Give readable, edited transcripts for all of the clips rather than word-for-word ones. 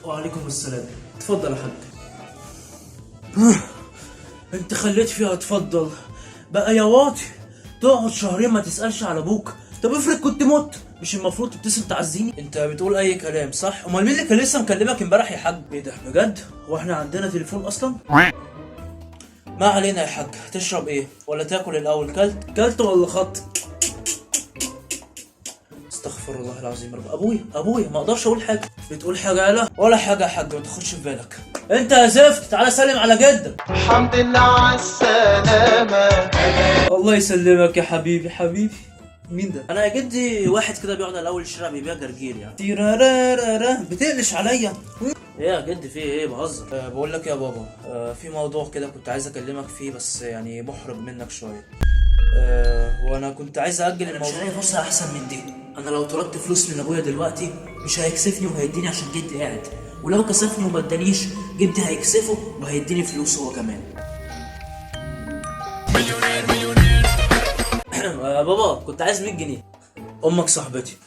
وعليكم السلام. اتفضل يا حاج. انت خليت فيها اتفضل بقى يا واطي، تقعد شهرين ما تسألش على ابوك؟ طب افرض كنت مت، مش المفروض تتصل تعزيني؟ انت بتقول اي كلام صح؟ امال مين اللي كان لسه مكلمك امبارح يا حاج؟ ايه ده بجد؟ هو احنا عندنا تليفون اصلا؟ ما علينا يا حاج، تشرب ايه ولا تاكل الاول؟ كلت كلت ولا خط؟ استغفر الله العظيم رب. ابويا ابويا ما اقدرش اقول حاجه. بتقول حاجة يالا؟ ولا حاجة يا حاج، ما تاخدش في بالك. انت يا زفت تعالى سلم على جدك. الحمد لله على السلامة. الله يسلمك يا حبيبي. حبيبي مين ده؟ انا يا جدي واحد كده بيقعد على اول الشارع بيبيع جرجير يعني. تيرارارارا بتقلش عليا ايه يا جدي؟ في ايه؟ بهزر. بقول لك يا بابا، في موضوع كده كنت عايز اكلمك فيه، بس يعني محرج منك شوية. وانا كنت عايز اجل الموضوع. مش هلاقي فرصة احسن من دي. انا لو طلبت فلوس من ابويا دلوقتي مش هيكسفني وهيديني عشان جدي قاعد، ولو كسفني وما ادانيش جدي هيكسفه وهيديني فلوس هو كمان. يا بابا كنت عايز 100 جنيه. امك صاحبتي.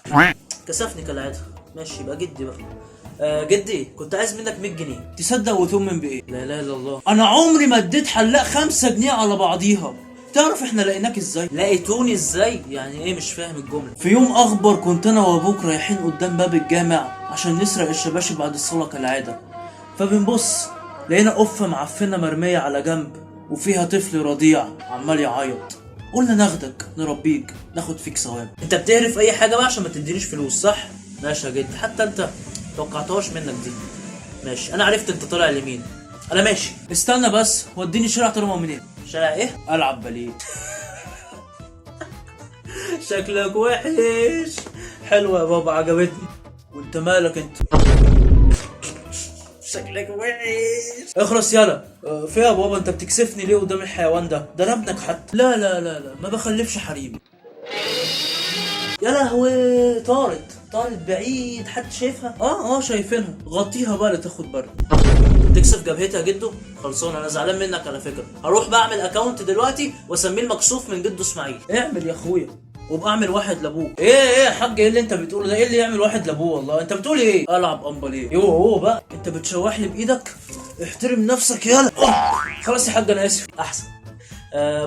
كسفني كالعادة. ماشي يبقى جدي بقى. جدي كنت عايز منك 100 جنيه. تصدق وتؤمن بايه؟ لا اله الا الله، انا عمري ما اديت حلاق 5 جنيه على بعضيها. تعرف احنا لقيناك ازاي؟ لقيتوني ازاي؟ يعني ايه؟ مش فاهم الجملة. في يوم اخبر كنت انا وابوك رايحين قدام باب الجامع عشان نسرق الشباشب بعد الصلاة كالعادة، فبنبص لقينا قفة معفنه مرمية على جنب وفيها طفل رضيع عمال يعيط. قلنا ناخدك نربيك ناخد فيك ثواب. انت بتعرف اي حاجة بقى عشان ما تدينيش فلوس صح؟ ماشي يا جد، حتى انت توقعتهاش منك دي. ماشي انا عرفت انت طالع لمين. انا ماشي. استنى بس، وديني شارع طرمه منين؟ شارع ايه؟ العب باليه. شكلك وحش. حلوة يا بابا عجبتني. وانت مالك انت؟ شكلك وحش. اخلص يلا. في يا بابا انت بتكسفني ليه قدام الحيوان ده؟ ده انا ابنك حتى. لا لا لا لا ما بخلفش حريم. يا لهوي طارت طارت بعيد، حد شايفها؟ اه شايفينها. غطيها بقى لا تاخد برد. تكسف جبهتها جدو. خلصان انا زعلان منك على فكرة. هروح بعمل account دلوقتي واسميه المكسوف من جدو اسماعيل. اعمل يا اخويا وابقى اعمل واحد لابوه. ايه ايه يا حاج ايه اللي انت بتقوله ده؟ ايه اللي يعمل واحد لابوه؟ والله انت بتقول ايه؟ العب امباليه. يو هو بقى انت بتشوح لي بايدك؟ احترم نفسك يالا. خلاص يا حاج انا اسف. احسن.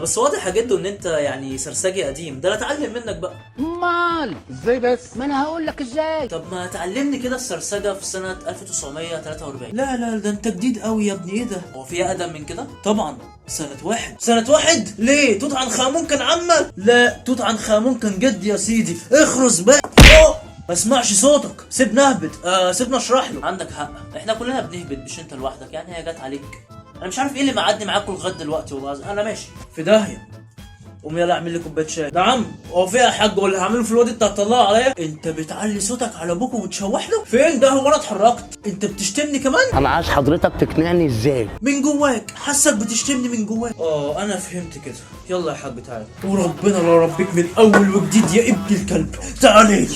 بس واضح يا جدو ان انت يعني سرسجي قديم، ده انا اتعلم منك بقى. امال ازاي بس؟ ما انا هقول لك ازاي. طب ما تعلمني كده السرسجه في سنة 1943. لا لا ده انت جديد قوي يا ابني. ايه ده؟ هو في اقدم من كده؟ طبعا سنة واحد. سنة واحد ليه؟ توت عنخ امون كان عمك؟ لا توت عنخ امون كان جدي يا سيدي. اخرس بقى. أوه. ما اسمعش صوتك، سيبنا اهبط. سيبنا اشرح له. عندك حق، احنا كلنا بنهبط مش انت لوحدك يعني، هي جت عليك. انا مش عارف ايه اللي معدني معاكم لغاية دلوقتي والله العظيم. انا ماشي في داهية. قوم يلا اعمل لي كوباية شاي. نعم هو فيها يا حاج ولا هعمله في الوادي انت هتطلعه عليا؟ انت بتعلي صوتك على ابوك وبتشوح له؟ فين ده؟ هو انا اتحركت؟ انت بتشتمني كمان؟ انا عايز حضرتك تقنعني ازاي. من جواك حاسك بتشتمني من جواك. انا فهمت كده. يلا يا حاج تعالى، وربنا لا ربيك من اول وجديد يا ابن الكلب. تعالى لي.